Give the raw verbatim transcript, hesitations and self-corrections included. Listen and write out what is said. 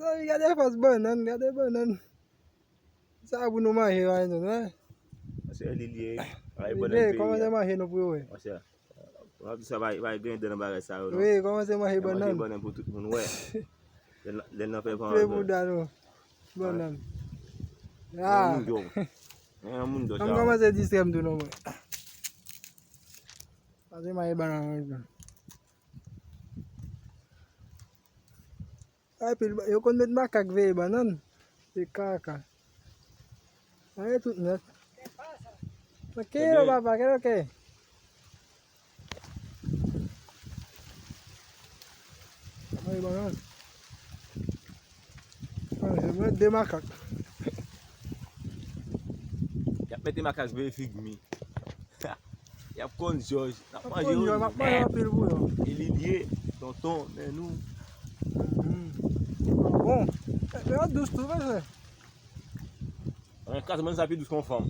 Gade fòs bannann, gade bannann. Sa pou nou manje, pa egzanp, wi. Monchè, li lye. Ay, bannann peyi a. Kòmanse manje nou pou yo wè. Monchè, w ap di sa, pa, pa gen dan nan bagay sa yo, non. Wi, kòmanse manje bannann. Manje bannann pou tout moun wè. Lè n, lè n nan fè pa anzò. Fè bouda nou. Bannann. Ah. Yon moun jòm. Yon moun jòm. An m kòmanse distrè m tou, non, mwen. Pase manje bannann. Ay, pil, yo konn met makak veye bannann. Se kaka. Ay, tout nèt. Tranquilo, papa, kèlòke? Ay, bannann. Ay, yo met de makak. Y ap mete makak veye figi m. Y ap konn jòj. N ap manje yo. Y ap manje anpil pou yo. E li lye, tonton, men nou. Bon. Yo dous tou, mesye. An kaz, manje sa pi dous ke yon fanm.